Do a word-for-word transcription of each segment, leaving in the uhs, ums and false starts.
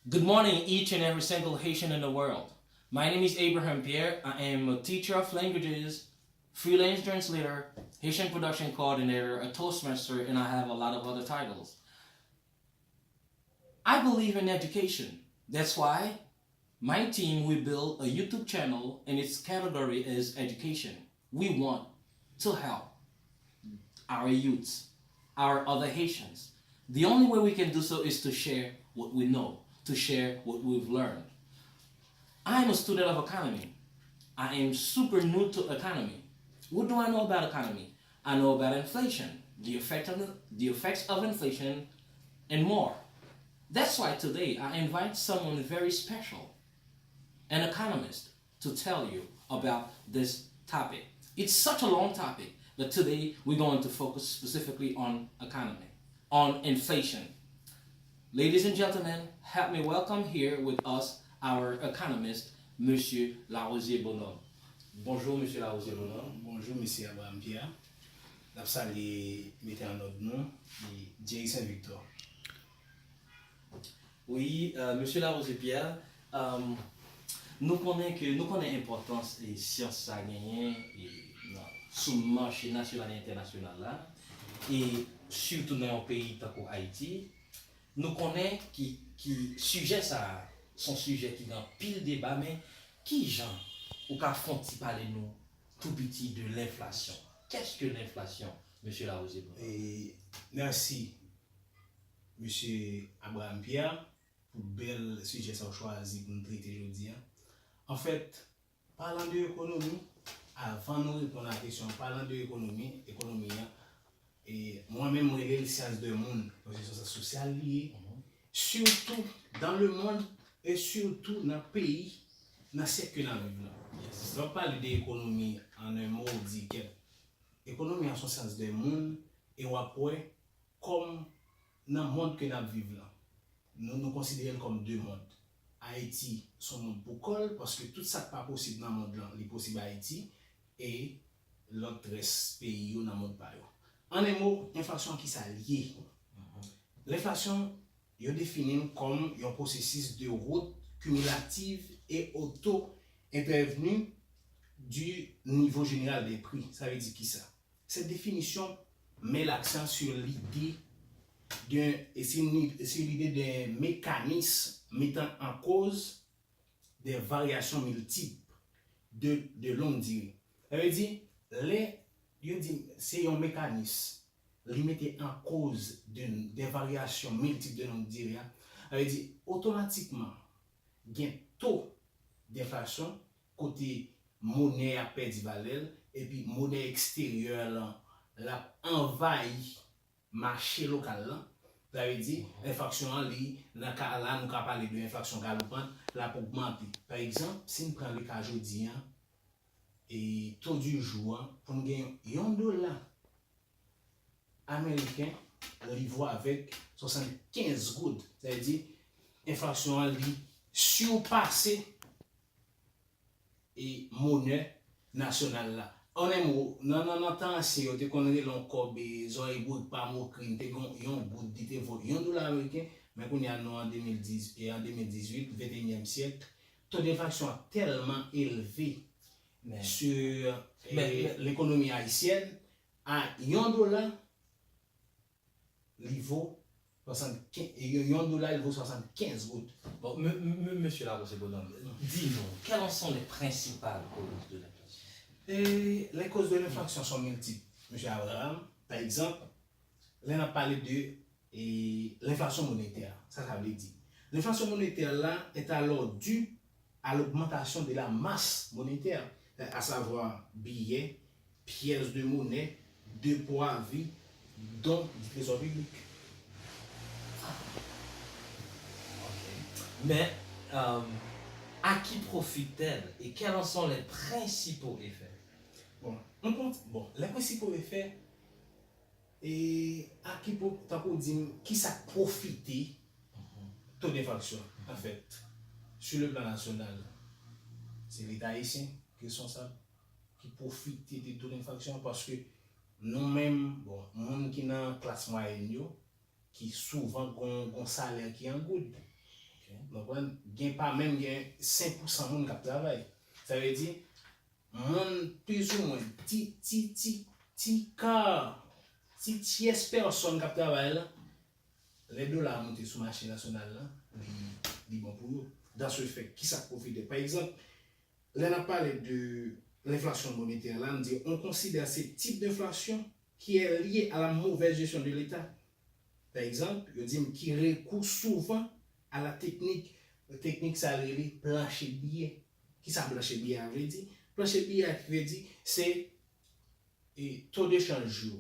Good morning, each and every single Haitian in the world. My name is Abraham Pierre. I am a teacher of languages, freelance translator, Haitian production coordinator, a Toastmaster, and I have a lot of other titles. I believe in education. That's why my team will build a YouTube channel and its category is education. We want to help our youths, our other Haitians. The only way we can do so is to share what we know, to share what we've learned. I am a student of economy. I am super new to economy. What do I know about economy? I know about inflation, the effect of the, the effects of inflation, and more. That's why today I invite someone very special, an economist, to tell you about this topic. It's such a long topic, but today we're going to focus specifically on economy, on inflation. Ladies and gentlemen, help me welcome here with us our economist, Monsieur Larosier Bonhomme. Bonjou, Mesye Larosier Bonhomme. Bonjou, Mesye Abraham Pierre. N ap salye metè an òd nou, e Jerry Saint Victor. Wi, euh, Mesye Larosier Pierre, euh, nou konnen ke, nou konnen enpòtans e syans sa genyen e nan, sou mache nasyonal e entènasyonal la, e sitou nan yon peyi tankou Ayiti, nou konnen ki, ki sijè sa a, se yon sijè ki gen anpil deba, men ki jan ou ka fè yon ti pale nou tou piti de lenflasyon? Qu'est-ce que l'inflation, Mesye Larosier Bonhomme? E, mèsi, Mesye Abraham Pierre, pou bèl sijè sa w chwazi pou n trete jodi a. Anfèt, palan de ekonomi, avan nou reponn a kesyon, palan de ekonomi, ekonomi an, e mwen menm, mwen rele l syans de moun, paske se yon syans sosyal li ye. Sitou, dans le monde, e sitou nan peyi, nan syèk ke n ap viv la. Lè w ap pale de ekonomi, an un mot, w di, kèt, ekonomi an se yon syans de moun, e w ap wè, kòm nan mond ke n ap viv lan, nou, nou konsidere l kòm de mond. Ayiti se yon mond pou kò l, paske tout sa k pa posib nan mond lan, li posib Ayiti, e lòt rès peyi yo nan mond pa yo. An un mot, enflasyon an ki sa l ye? Lenflasyon, yo defini l kòm yon pwosesis de wot kimilativ e oto entèvni du niveau général des prix. Sa vle di kisa? Cette définition met l'accent sur l'idée d'un, et c'est une, c'est l'idée d'un mécanisme mettant en cause des variations multiples de, de longue durée. Sa vle di, lè yo di se yon mekanis, li mete an koz de, de varyasyon miltip de long dire a, sa vle di, otomatikman, gen to denflasyon kote monè a pèdi valè l, epi monè eksteryè lan, l ap anvayi mache lokal lan. Sa vle di, enflaksyon an, li, nan ka la, nou ka pale de enflaksyon galopant, l ap ogmante. Pa egzanp, si n pran le ka jodi an, e to du jour an, pou n gen yon dola ameriken, li vo avèk swasannkenz goud. Sa vle di, enflaksyon an, li sipase e monè nasyonal la. An en mo, nan, nan, nan tan ansyen, yo te konn rele yon kòb, e, zòrèy bourik pa mokri, te gen yon goud, li te vo yon dola ameriken, men kounye a nou an de mil diz, e an de mil dizuit, venteyinyèm syèk, to denflasyon an tèlman elve sur, e, lekonomi ayisyèn, a yon dola, li vo swasannkenz, yon, yon dola, li vo swasannkenz goud. Bon, m, m, m, Mesye Larose Bonhomme, di nou, quelles en sont les principales causes de l'inflation? E les causes de l'inflation sont multiples, Mesye Abraham. Pa egzanp, lè n ap pale de, e, lenflasyon monetè, sa sa vle di? Lenflasyon monetè la est alors due à l'augmentation de la masse monétaire, à savoir biyè, pyès de monè, depò a vi, don du trésor public. Mais euh, à qui profite-t-elle et quels en sont les principaux effets? Bon, nou konn, bon, les principaux effets, e a ki, tankou w di m, ki sa k pwofite to denflasyon, anfèt, sur le plan national, se Leta ayisyen ki responsab, ki pwofite de to denflasyon an, paske nou menm, bon, moun ki nan klas mwayèn yo, ki souvan gon, gon salè ki an goud. Ou konprann? Gen pa menm gen senk pousan moun k ap travay. Sa vle di, moun plizoumwen ti, ti, ti, ti ka, ti tyès pèsòn k ap travay la, lè dola a monte sou mache nasyonal la, li, li bon pou yo. Dans le fait, kisa k pwofite? Pa egzanp, lè n ap pale de lenflasyon monetè la, n di, on considère ce type d'inflation qui est lié à la mauvaise gestion de l'État. Pa egzanp, yo di m ki rekou souvan a la teknik, teknik sa rele planche biyè. Kisa planche biyè a vle di? Planche biyè a vle di se e, to de chanj yo.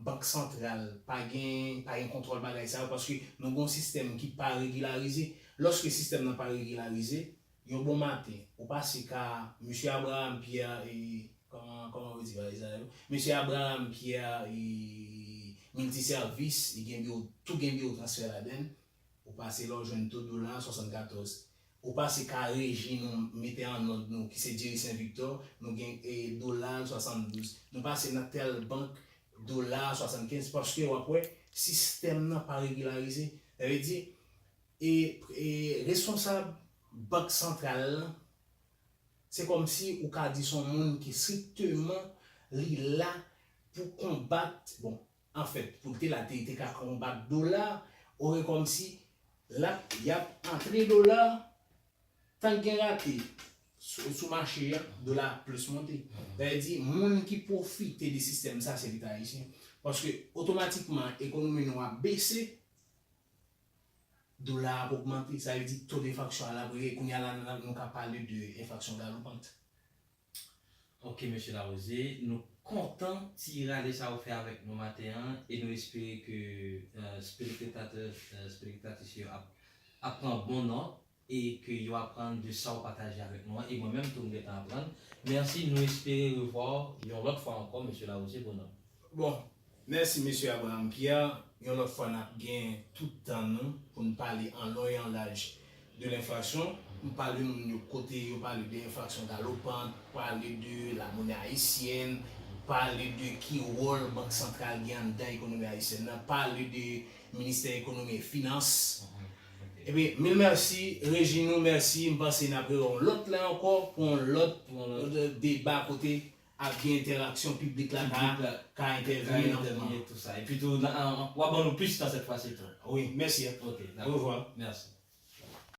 Bank santral pa gen, pa gen kontwòl bagay sa yo paske nou gen yon sistèm ki pa regilarize. Lòske sistèm nan pa regilarize, yon bon maten, ou pase ka mesye Abraham Pierre, e, kòman, kòman yo di bagay sa yo? Mesye Abraham Pierre, e, miltisèvis, li gen biwo, tou gen biwo transfè ladann. Ou pase la, ou jwenn to dola swasannkatorz. Ou pase ka reji nou mete an nòd nou, ki se Jerry Saint Victor, nou gen e, dola swasanndouz. Nou pase nan tèl bank, dola swasannkenz, paske w ap wè, sistèm nan pa regilarize. Sa vle di, e, e, responsab bank santral la, se kòmsi ou ka di se yon moun ki strikteman li la pou konbat, bon, anfèt, pou l te la, te, te ka konbat dola, oubyen kòmsi l ap, y ap antre dola, tank gen rate sou, sou mache a, dola ap plis monte. Sa vle di, moun ki pwofite de sistèm sa, se Leta ayisyen. Paske otomatikman, ekonomi nou ap bese, dola ap ogmante. Sa vle di, to de enflaksyon a l ap rele. Kounye a la, nou, nou ka pale de enflaksyon galopant. Ok, mesye Larose, nou kontan ti rale sa ou fè avèk nou maten an e nou espere ke, euh, spectateur, euh, spectatrice yo ap, ap pran bon nòt e ke yo aprann de sa ou pataje avèk nou an. E mwen menm tou m gentan aprann. Mèsi, nou espere revwa w yon lòt fwa ankò, mesye Larose, bonòm. Bon, mèsi, mesye Abraham Pierre. Yon lòt fwa, n ap gen tout tan nou pou n pale an lon e an laj de lenflasyon. M pale moun yo kote yo pale de enflasyon galopant, pale de la monnaie haïtienne, pale de ki wòl Bank Santral gen anndan ekonomi ayisyèn nan, pale de Ministè Ekonomi e Finans. Ebyen, mil mèsi, reji nou, mèsi. M panse n ap rewè yon lòt lè ankò pou yon lòt, euh, deba kote ap gen entèraksyon, piblik la ka, ka entèvini nan moman. Tou sa. Epi tou, w ap ban nou plis tan sèt fwa si tou. Wi, mèsi. Ok, dakò. Orevwa. Mèsi.